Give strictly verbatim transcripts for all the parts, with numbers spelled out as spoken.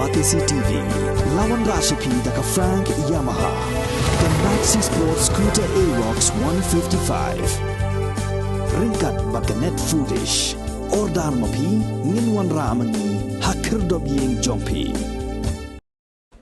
Batesi T V, la wanrah sha phi da ka Frank Yamaha, ka Maxi Sport Scooter Aerox one fifty-five. Ryngkat bad ka Net Foodish. Order ma phi, ngin wanrah ma ngi ha khyrdop ïing jong phi.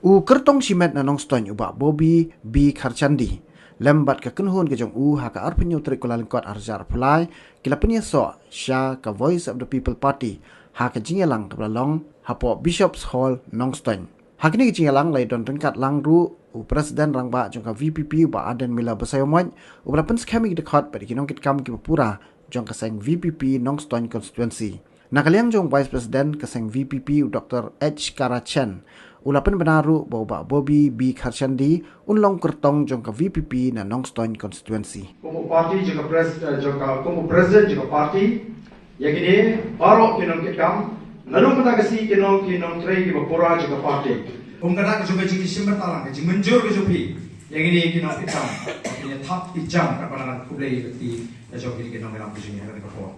U kyrtong shimet na Nongstoiñ u Bah Bobby B Kharchandi lem bad ka kynhun ka jong u ha ka arphew hynñiew tarik Kyllalyngkot arhajar arphew lai ki la pynïasoh sha ka Voice of the People Party ha ka jingïalang kaba la long hapoh Bishop's Hall, Nongstoiñ. Ha kane ka jingïalang la ïadon ryngkat lang ruh u President Rangbah jong ka V P P u Bah Ardent Miller Basaiawmoit, uba la pynskhem ïa ki dkhot bad ïa ki nongkitkam kiba pura jong ka seng V P P Nongstoiñ Constituency. Na ka liang jong Vice President ka seng V P P u Doctor H Kara Chen, u la pynbna ruh ba u Bah Bobby B Kharchandi un long kyrtong jong ka V P P na Nongstoiñ Constituency. Kum u party jong ka pres-, eh, jong ka, kum u president jong ka party, ïa kine baroh ki nongkitkam, naduh mynta ka sngi ki nong, ki nongtrei kiba pura jong ka party. Kum ka dak jong ka jingïashim bynta lang, ka jingmynjur ka jong phi ïa kine ki nongkitkam, ki nongthap ki jam, ka pynlong khublei ïa ka jong kine ki nongkitkam ka jong ngi ha kane ka por.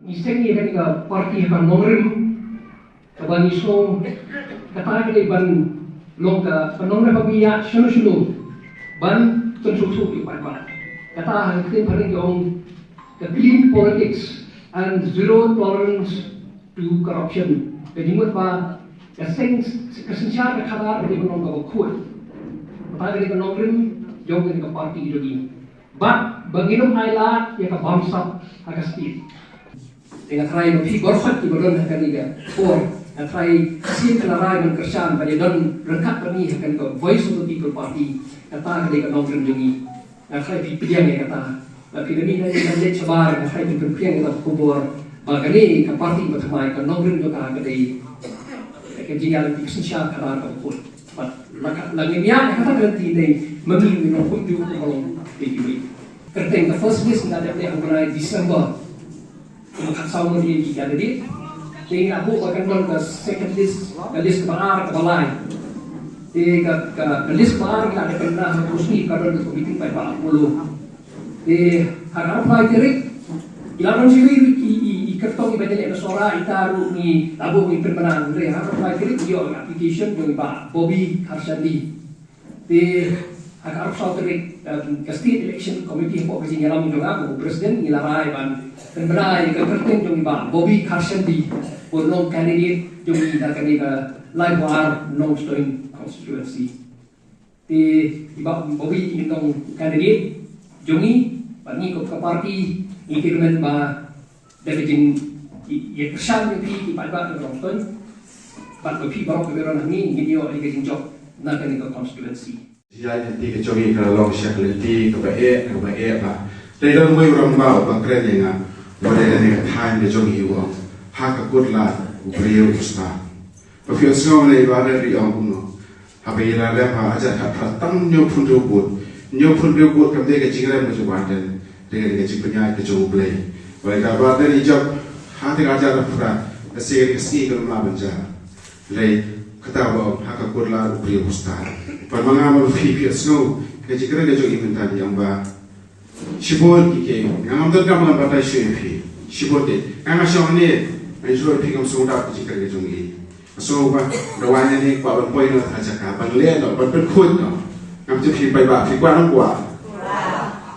Ngi seng ïa kane ka party ha ka nongrim, kaba ngi sngew kata ka dei ban long ka, ka nongrim ba ngi ïa shano shano ban pynsuk suk ïa u paidbah. Kata ha ka ktien phareng ki ong ka clean politics and zero tolerance to corruption. Ka jingmut ba ka seng, ka synshar ka khadar ka dei ban long kaba khuid. Kata ka dei ka nongrim jong ka party jong ngi. Bad ba ngin ym ailad ïa ka bamsap ha ka state. Te nga tharai ba phi baroh kiba don ha kane ka por, nga tharai sien ka la rai ban kyrshan ban ïadon ryngkat bad ngi ha kane ka Voice of the People Party. Kata ka dei ka nongrim jong ngi. Nga tharai phi pdiang ïa kata. Lada phi la mih na ïa ka leit shabar, nga tharai phi pynphriang ïa kata ka khubor ba kane ka party ba thymmai, ka nongrim jong ka ka dei ka jingïalam, ka synshar khadar kaba khuid. Bad la ka, la ngim ïa kata ka lynti dei ma ngi, ngi long kumjuh kumba long dei kiwei. Kyrteng ka first list ngi la dep leh ha u bnai December. Kumba khatsaw ngut ïa ki candidate. Te ngi la buh ba kan don ka second list, ka list kaba ar, kaba lai. Te ka, ka, ka list kaba ar ngi la dep pynbna ha u sngi, ka don ka meeting paidbah Apollo. Te ha ka arphew lai tarik, ki la don shuh i, i, i kyrtong iba ïaleh na Sohra, ita ruh ngi la buh, ngi pynbna, hynrei ha ka arphew lai tarik ngi ïoh application jong i Bah Bobby Kharshandi. Te ha ka arphew saw tarik, em, ka State Election Committee hapoh ka jingïalam jong nga kum u President, ngi la rai ban pynbna ïa ka kyrteng jong i Bah Bobby Kharshandi ban long candidate jong ngi na kane ka laiphew ar Nongstoiñ Constituency. Te i Bah Bobby in long candidate jong ngi, bad ngi kum ka party ngi kyrmen ba da ka jing, i, ïa kyrshan ïa phi ki paidbah jong Nongstoiñ, bad ba phi baroh kiba ïaroh na ngi ngin ïoh ïa ka jingjop na kane ka constituency. Ïa, ïa phi ka jong ngi ka la long sha ka lynti kaba eh, kaba eh ba dei don uwei u rangbah uba kren ïa nga, ba dei kane ka thaiñ ka jong ngi, u ong ha ka kut lad u briew u stad. Ba phi sngew ne i Bah Ardent i ong kumno? Haba i la rem ha hajar khatphra tang hynñiewphew hynriew vote. Hynñiewphew hynriew vote kam dei ka jingrem ka jong u Bah Ardent. Dei ka, dei ka jingpynïaid ka jong U Blei. Ba i la, Bah Ardent i jop ha te ka hajar khatphra, ka sngi, ka sngi ka ym lah ban jia. Hynrei kata ba ong ha ka kut lad u briew u stad. Bad ma nga ma phi, phi sngew ka jingkren ka jong i mynta i ong ba shibun ki, ki, nga ngam donkam ban batai shuh ïa phi. Shibun ki, nga, nga shong hangne, nga ïohi phi ngam sngewdap ka jingkren ka jong i. Nga sngew ba da wan hangne kwah ban poi noh ha jaka, ban leh noh, ban pynkhuid noh. Ngam tip phi paidbah, phi kwah, ngam kwah.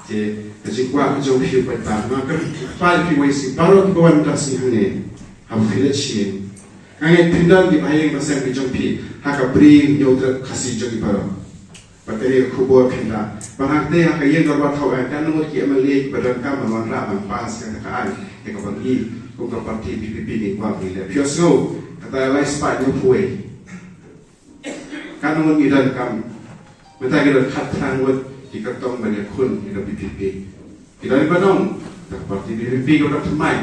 Te ka jingkwah ka jong phi paidbah, nga kyrpad ïa phi wei shi baroh kiba wan mynta shi hangne. Haba phi leit sha ïing, nga ngeit phin don kiba ha ïing ba sem ki jong phi ha ka Bri Hynñiewtrep Khasi jong ngi baroh. Bad kane ka khubor phin rah ba hangtei ha ka ïing dorbar thaw aiñ, katno ngut ki M L A kiba donkam ban wanrah ban pass ïa kata ka aiñ, ïa kaba ngi kum ka party V P P ngi kwah ban leh. Phi sngew, kata lai spah hynñiewphew wei, katno ngut ngi donkam? Mynta ngi don khatphra ngut ki kyrtong ban ïakhun ïa ka V P P. Ki don ban ong, kata ka party V P P ka dap thymmai,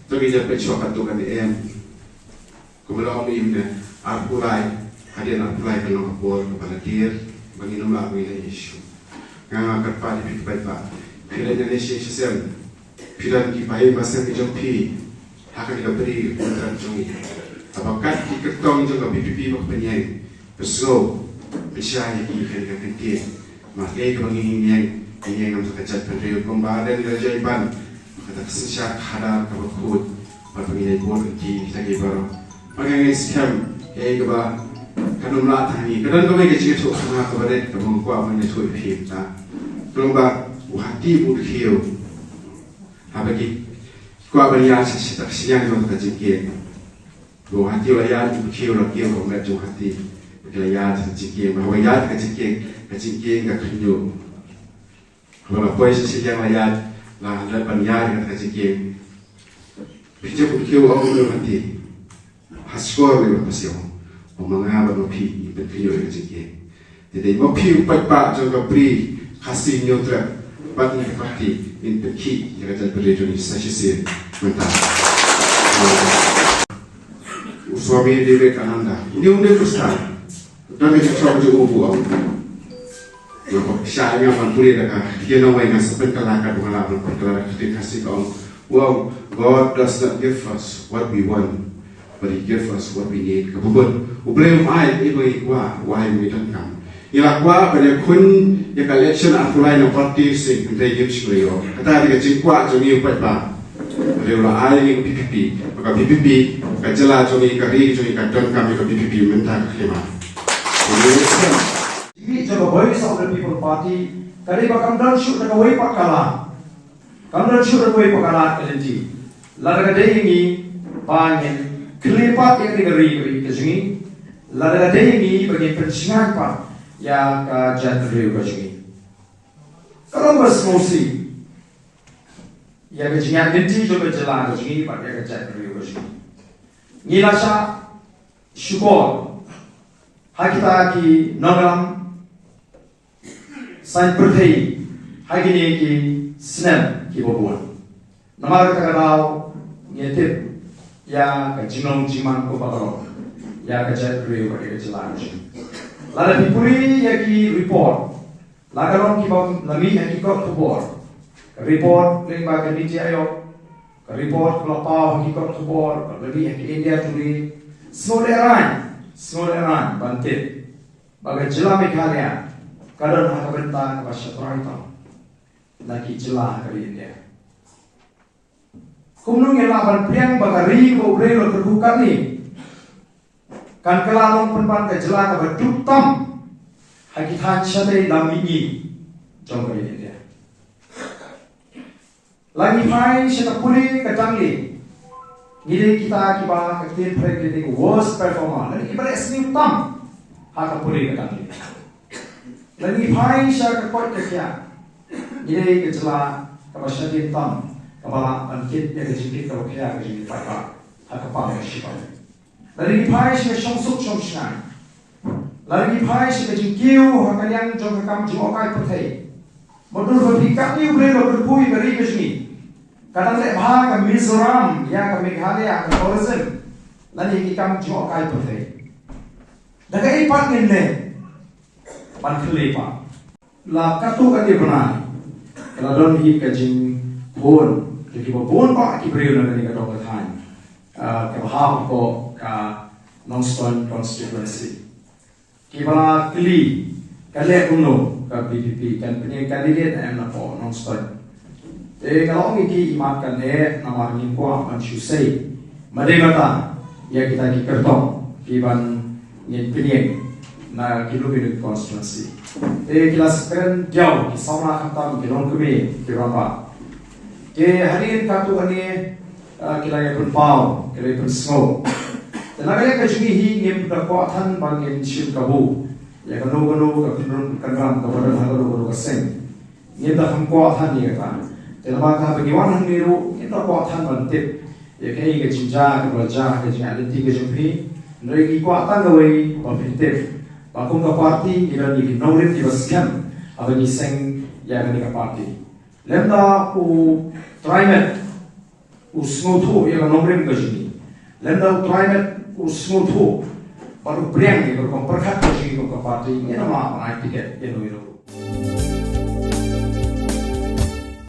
to ngi ïa peit shuwa katto katne em. Kumba la ong mynne, arphew lai, hadien arphew lai ka long ka por kaba la dier, ba ngin ym lah ban ïa issue. Nga, nga kyrpad ïa phi paidbah, phi leit nangne sha ïing sha sem, phi don kiba ha ïing ba sem ki jong phi ha kane ka Bri Hynñiewtrep jong ngi. Haba kat ki Kyrtong jong ka VPP ba ka pynïeng, pynsngew, pynshai ïa ki kane ka kyntien. Namar kaei kaba ngi ïeng, ngi ïeng namar ka jaitbynriew kumba don ka jingpang. Kata ka synshar khadar kaba khuid, bad ba ngin ïai bud ïa kita ki baroh. Ba nga ngeit skhem, kaei kaba kan ym lah tang ha ngi. Ka don kawei ka jingïathuhkhana kaba rit kaba nga kwah ban ïathuh ïa phi mynta. Ka long ba u hati u dkhiew. Haba ki kwah ban ïaid sha, sha, sha ka jingkieng. Ba u hati u la ïaid, u dkhiew u la kiew ha u met jong u hati. Ba ki la ïaid sha ka jingkieng, ba haba ïaid ka jingkieng, ka jingkieng ka khynñiuh. Haba la poi sha shiliang la ïaid, la hap ban ïaid ka jingkieng. Phi tip u dkhiew u ong ïa u hati. Ha skor ne ha pasiaw. Ong ma nga bad ma phi ngin pynkhynñiuh ïa ka jingkieng. Te dei ma phi u paidbah jong ka Bri Khasi Hynñiewtrep bad ngi ka party ngin pynkhih ïa ka jaitbynriew jong ngi sa shisien mynta. U Swami Vivekananda, une u dei u Khristan. Don ka jingkyrkhu jong u ba u ong. Nga pyrshah ïa nga ban pule da ka ktien nongwei, nga sa pynkylla katba nga lah ban pynkylla da ka ktien Khasi, ka ong. U ong, God does not give us what we want, but He gives us what we need. Kaba bun, U Blei um ai ïa ba ngi kwah, u ai ïa ba ngi donkam. Ngi la kwah ban ïakhun ïa ka election arphew lai na party sing, hynrei ngim shym la ïoh. Kata dei ka jingkwah jong ngi u paidbah. Hynrei u la ai ïa ngi ka VPP, ka VPP, ka jylla jong ngi, ka ri jong ngi ka donkam ïa ka VPP mynta ka khlem. Jingmih jong ka Voice of the People Party ka dei ba kam don shuh da kawei pat ka lad. Kam don shuh da kawei pat ka lad ka lynti. Lada ka dei ïa ngi ba ngin khlieh pat ïa ka ri, ka ri ka jong ngi. Lada ka dei ïa ngi ba ngin pynshngaiñ pat ïa ka jaitbynriew ka jong ngi. Ka long ba sngewsih ïa ka jingïaid lynti jong ka jylla ka jong ngi bad ïa ka jaitbynriew ka jong ngi. Ngi la shah shukor ha kita ki nongïalam saiñ pyrthei ha kine ki snem kiba bun. Namar kata ka daw ngi tip ïa ka jinglong jingman kumba ka long ïa ka jaitbynriew bad ïa ka jylla ka jong ngi. Lada phi pule ïa ki report, la ka long kiba la mih ha ki kot khubor, ka report lyngba ka NITI Aayog, ka report kaba la paw ha ki kot khubor, kaba la mih ha ka India Today. Sngewlehraiñ, sngewlehraiñ ban tip ba ka jylla Meghalaya ka don ha ka bynta kaba sha trai tam na ki jylla ha ka ri India. Kumno ngin lah ban pdiang ba ka ri kaba U Blei u la kyrkhu katne kan kylla long pynban ka jylla kaba duk tam ha ki thaiñ shatei lam mihngi jong ka ri India? La ngi phai sha ka pule ka danglieng, ngi dei kita kiba ka ktien phareng ka dei worst performer, lane kiba leh sniew tam ha ka pule ka danglieng. La ngi phai sha ka koit ka khiah, ngi dei ka jylla kaba shadien tam kaba lah ban kit ïa ka jingkit kaba khia ka jong ki paidbah ha ka pang ka shipai. Lada ngi phai sha ka shongsuk shongshngaiñ, lada ngi phai sha ka jingkiew ha ka liang jong ka kam jingïoh kai pyrthei, mutdur ba phi katne U Blei u la kyrkhu ïa ka ri ka jong ngi, ka dang leh bha ka Mizoram ïa ka Meghalaya ha ka tourism lane ki kam jingïoh kai pyrthei. Da kaei pat ngin leh ban khlieh pat? La katto katne bnai ka la don hi ka jingkhun jong kiba bun bah ki briew na kane ka dong ka thaiñ, ah, kaba hap hapoh ka Nongstoiñ constituency, kiba la kylli, kan leh kumno ka VPP, kan pynïeng candidate ne em napoh Nongstoiñ? Te nga la ong ïa ki, imat kan leh, namar ngim kwah ban shu sei ma dei mata ïa kita ki kyrtong kiban ngin pynïeng na kino kino ki constituency. Te ki la kren diaw ki samla khamtam ki longkmie ki rangbah. Te hadien katto katne, ah, ki la ïa pynpaw, ki la ïa pynsngew. Te na ka liang ka jong ngi hi ngim da kwah than ba ngin shim kabu ïa kano kano ka kynrum kynram kaba don ha kano kano ka seng. Ngim da kham kwah than ïa kata. Te namar kata ba ngi wan hangne ruh ngim da kwah than ban tip ïa kaei ka jingjia kaba la jia ha ka jingïaid lynti ka jong phi. Hynrei ngi kwah tang kawei ba phin tip ba kum ka party ngi don ïa ki nongrim kiba skhem haba ngi seng ïa kane ka party. Lymda u trai met u sngewthuh ïa ka nongrim ka jong ngi, lymda u trai met u sngewthuh bad u pdiang ïa ka rukom pyrkhat ka jong ngi kum ka party, ngin ym lah ban ai tiket ïa uno uno ruh.